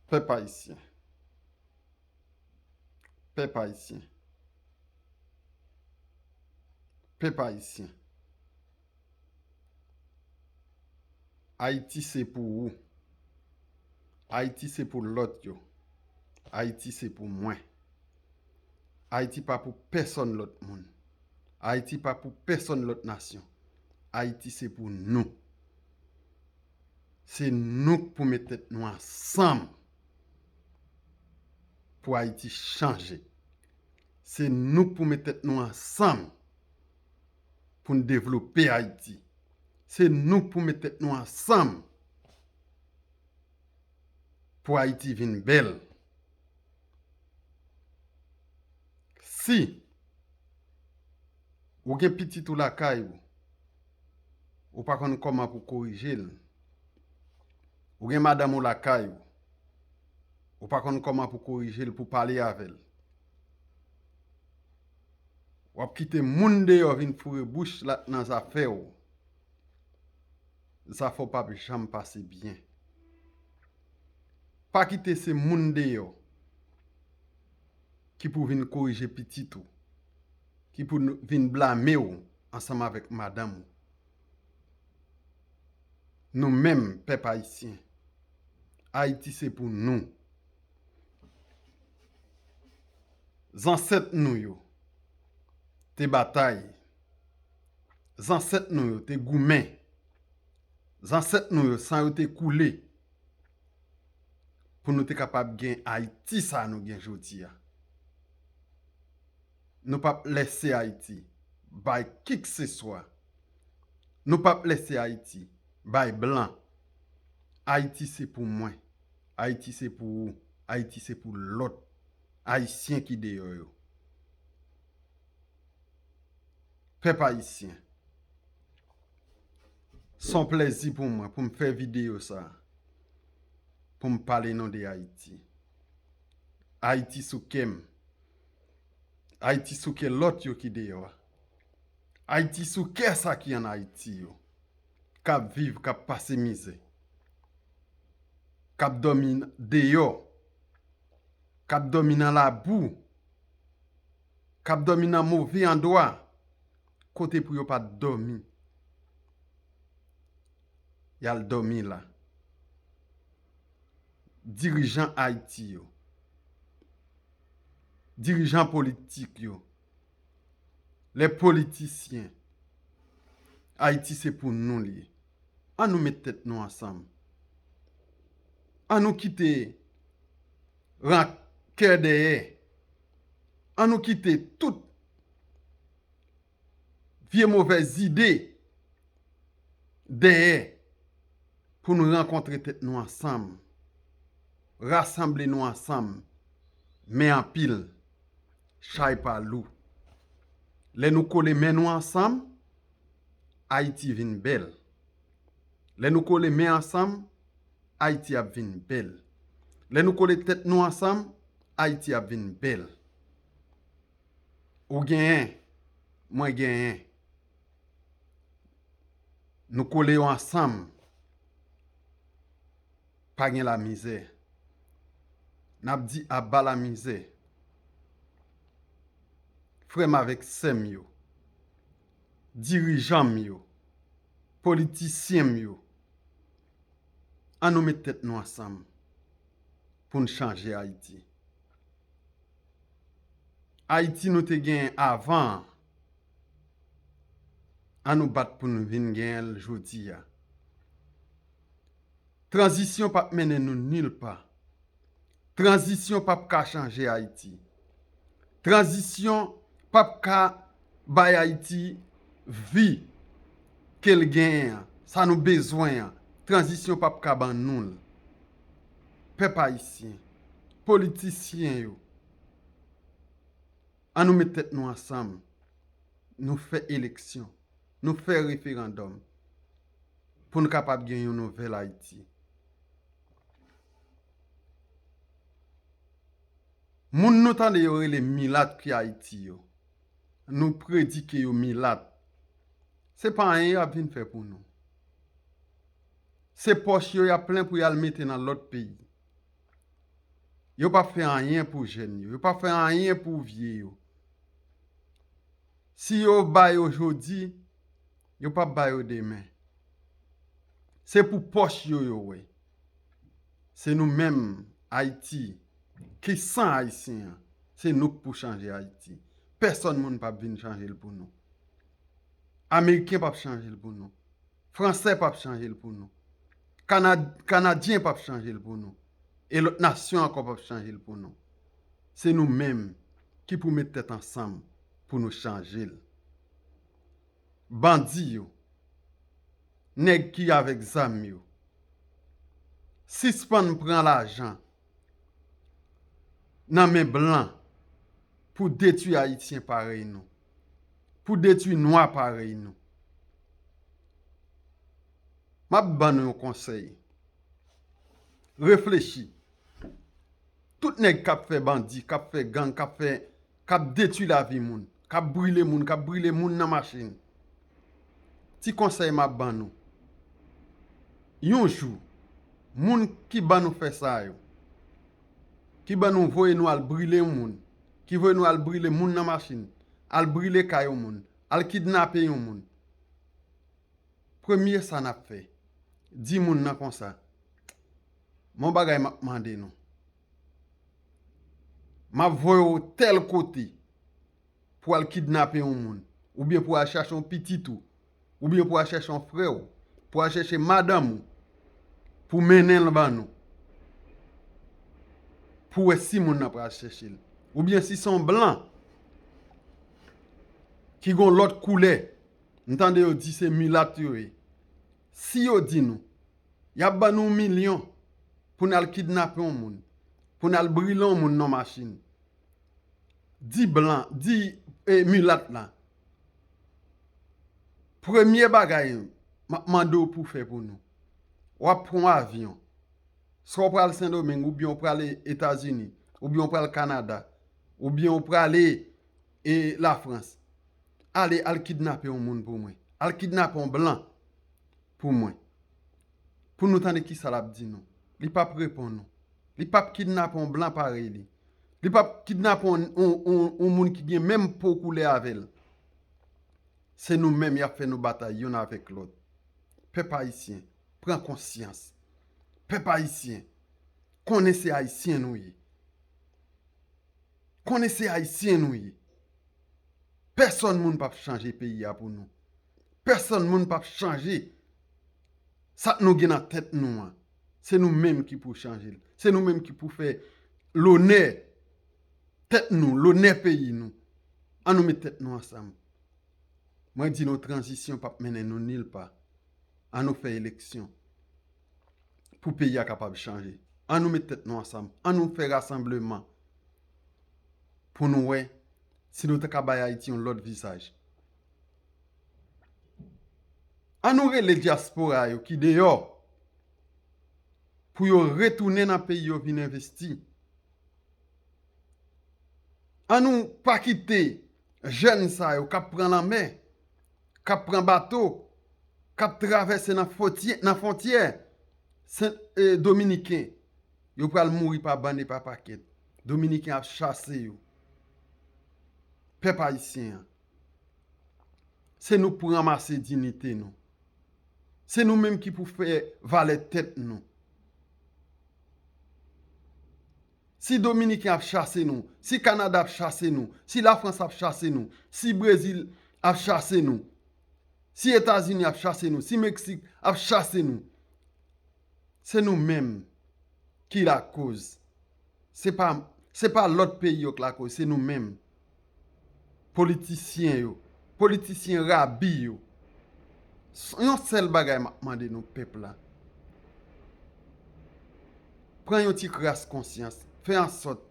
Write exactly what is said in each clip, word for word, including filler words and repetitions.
Pèp ayisyen. Pèp ayisyen. Pèp ayisyen. Ayiti se pou ou. Ayiti se pou lòt yo. Ayiti se pou mwen. Ayiti pa pou pèsonn lòt moun. Ayiti pa pou pèsonn lòt nasyon. Ayiti se pou nou. Se nou k pou met tèt nou ansanm pou Ayiti chanje. Se nou k pou met tèt nou ansanm pou n devlope Ayiti. Se nou k pou met tèt nou ansanm pou Ayiti vin bèl. Si ou gen pitit ou lakay ou, ou pa konn kòman pou korije l. Ou gen madanm ou lakay ou, ou pa konn kòman pou korije l, pou pale avè l. W ap kite moun deyò vin foure bouch la nan zafè w. Zafè w p ap janm pase byen. Pa kite se moun deyò ki pou vin korije pitit ou, ki pou n-, vin blame w ansanm avèk madanm ou. Nou menm, pèp ayisyen, Ayiti se pou nou. Zansèt nou yo te batay. Zansèt nou yo te goumen. Zansèt nou yo, san yo te koule pou nou te kapab gen Ayiti sa nou gen jodi a. Nou p ap lèse Ayiti bay kikseswa. Nou p ap lèse Ayiti bay blan. Ayiti se pou mwen. Ayiti se pou ou. Ayiti se pou lòt Ayisyen ki deyò yo. Pèp ayisyen, se yon plèzi pou mwen pou m fè videyo sa a, pou m pale non de Ayiti. Ayiti sou kè m. Ayiti sou kè lòt yo ki deyò a. Ayiti sou kè sa ki ann Ayiti yo, k ap viv, k ap pase mizè, k ap dòmi n-, deyò, k ap dòmi nan labou, k ap dòmi nan move andwa, kote pou yo pa t dòmi. Y al dòmi la. Dirijan Ayiti yo, dirijan politik yo, lè politisyen, Ayiti se pou nou l ye. An nou met tèt nou ansanm. An nou kite rankè dèyè. An nou kite tout vye movèz ide dèyè pou nou rankontre tèt nou ansanm, rasanble nou ansanm, men anpil, chay pa lou. Lè nou kole men nou ansanm, Ayiti vin bèl. Lè nou kole men ansanm, Ayiti ap vin bèl. Lè nou kole tèt nou ansanm, Ayiti ap vin bèl. Ou genyen, mwen genyen. Nou kole yo ansanm. Pa gen lamizè. N ap di aba lamizè. Frè m avèk sè m yo, dirijan m yo, politisyen m yo, an nou met tèt nou ansanm pou n chanje Ayiti. Ayiti nou te genyen avan an, an nou bat pou n vin genyen l jodi a. Tranzisyon p ap mennen nou nil pa. Tranzisyon p ap ka chanje Ayiti. Tranzisyon p ap ka bay Ayiti vi ke l genyen an, sa nou bezwen an. Tranzisyon p ap ka ban nou l. Pèp ayisyen, politisyen yo, an nou met tèt nou ansanm, nou fè eleksyon, nou fè referandòm pou n kapab gen yon nouvèl Ayiti. Moun nou tande yo rele milat ki Ayiti yo, nou predike yo milat, se pa anyen y ap vin fè pou nou. Se pòch yo y ap plen pou y al mete nan lòt peyi. Yo p ap fè anyen pou jèn yo. Yo p ap fè anyen pou vye yo. Si yo ba yo jodi, yo p ap ba yo demen. Se pou pòch yo yo wè. Se nou menm, Ayiti, ki san Ayisyen an. Se nou k pou chanje Ayiti. Pèsòn moun p ap vin chanje l pou nou. Ameriken p ap chanje l pou nou. Fransè p ap chanje l pou nou. Kana-, Kanadyen p ap chanje l pou nou. E lòt nasyon ankò p ap chanje l pou nou. Se nou menm ki pou met tèt ansanm pou nou chanje l. Bandi yo, nèg ki avèk zam yo, sispann pran lajan nan men blan pou detwi Ayisyen parèy nou, pou detwi nwa parèy nou. M ap ban nou yon konsèy. Reflechi. Tout nèg k ap fè bandi, k ap fè gang, k ap fè, k ap detwi lavi moun, k ap brile moun, k ap brile moun nan machin. Ti konsèy m ap ban nou. Yon jou, moun ki ban nou fè sa yo, ki ban nou voye nou al brile yon moun, ki voye nou al brile moun nan machin, al brile kay yon moun, al kidnape yon moun. Premye sa n ap fè, di moun nan konsa, men yon bagay m ap mande nou. M ap voye w tèl kote pou al kidnape yon moun, oubyen pou al chache yon pitit ou, oubyen pou al chache yon frè w, pou al chache madanm ou, pou mennen l ban nou. Pou wè si moun nan pral chache l. Oubyen si se yon blan ki gen yon lòt koulè, m tande yo di se milat yo ye. Si yo di nou, y ap ban nou yon milyon pou n al kidnape yon moun, pou n al brile yon moun nan machin. Di blan, di, e, milat la. Premye bagay m ap mande w pou w fè pou nou. W ap pran yon avyon. Swa w pral Sendomeng, oubyen w prale Etazini, oubyen w pral Kanada, oubyen w prale, e, Lafrans. Ale, al kidnape yon moun pou mwen. Al kidnape yon blan pou mwen. Pou nou tande kisa l ap di nou. Li p ap reponn nou. Li p ap kidnape yon blan parèy li. Li p ap kidnape yon, yon, yon, yon moun ki gen menm po koulè avè l. Se nou menm y ap fè nou batay youn avèk lòt. Pèp ayisyen, pran konsyans. Pèp ayisyen, konnen se ayisyen nou ye. Konnen se ayisyen nou ye. Pèsonn moun p ap chanje peyi a pou nou. Pèsonn moun p ap chanje sa k nou gen nan tèt nou an. Se nou menm ki pou chanje l. Se nou menm ki pou fè lonè tèt nou, lonè peyi nou. An nou met tèt nou ansanm. Mwen di nou, tranzisyon p ap mennen nou nilpa. An nou fè eleksyon pou peyi a kapab chanje. An nou met tèt nou ansanm. An nou fè rasanbleman pou nou wè si nou ta ka bay Ayiti yon lòt vizaj. An nou rele dyaspora yo ki deyò pou yo retounen nan peyi yo vin envesti. An nou pa kite jèn sa yo k ap pran lanmè, k ap pran bato, k ap travèse nan fwontyè, nan fwontyè Sen, e, Dominiken. Yo pral mouri pa bann e pa pakèt. Dominiken ap chase yo. Pèp ayisyen an, se nou k pou ranmase diyite nou. Se nou menm ki pou fè valè tèt nou. Si Dominiken ap chase nou, si Kanada ap chase nou, si Lafrans ap chase nou, si Brezil ap chase nou, si Etazini ap chase nou, si Meksik ap chase nou, se nou menm ki lakoz. Se pa, se pa lòt peyi yo k lakoz, se nou menm. Politisyen yo, politisyen rabi yo. S-, yon sèl bagay m ap mande nou, pèp la. Pran yon ti kras konsyans, fè ansòt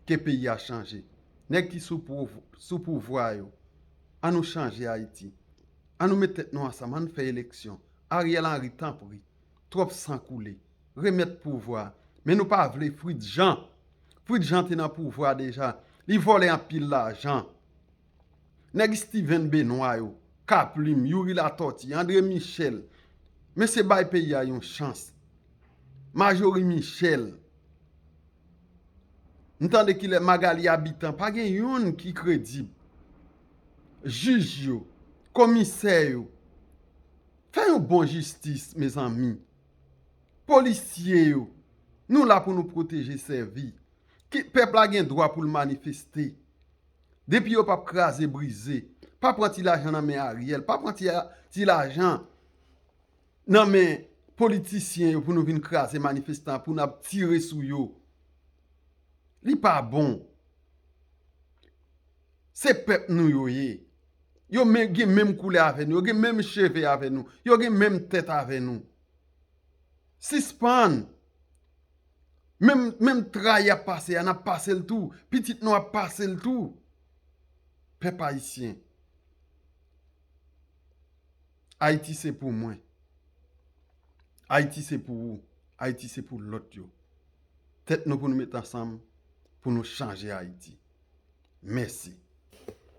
ke peyi a chanje. Nèg ki sou pouv-, sou pouvwa yo, an nou chanje Ayiti. An nou met tèt nou ansanm, an nou fè eleksyon. Ariel Henry, tanpri, twòp san koule. Remèt pouvwa. Men nou pa vle Fritz Jean. Fritz Jean te nan pouvwa deja. Li vòlè anpil lajan. Nèg Steven Benoît yo, Kaplim, Youri Latortue, André Michel. Mesye, bay peyi a yon chans. Majorie Michel. M tande kilè Magalie Habitant, pa gen youn ki kredib. Jij yo, komisè yo, fè yon bon jistis, mezanmi. Polisye yo, nou la pou nou pwoteje, sèvi. Ki, pèp la gen dwa pou l manifeste. Depi yo p ap kraze, brize, pa pran ti lajan nan men Ariel, pa pran ti, ti lajan nan men politisyen yo pou nou vin kraze manifestan, pou n ap tire sou yo. Li pa bon. Se pèp nou yo ye. Yo men, gen menm koulè avè nou, yo gen menm cheve avè nou, yo gen menm tèt avè nou. Sispann. Menm, menm tra y ap pase a, n ap pase l tou. Pitit nou ap pase l tou. Pèp ayisyen, Ayiti se pou mwen. Ayiti se pou ou. Ayiti se pou lòt yo. Tèt nou pou nou met ansanm pou nou chanje Ayiti. Mèsi.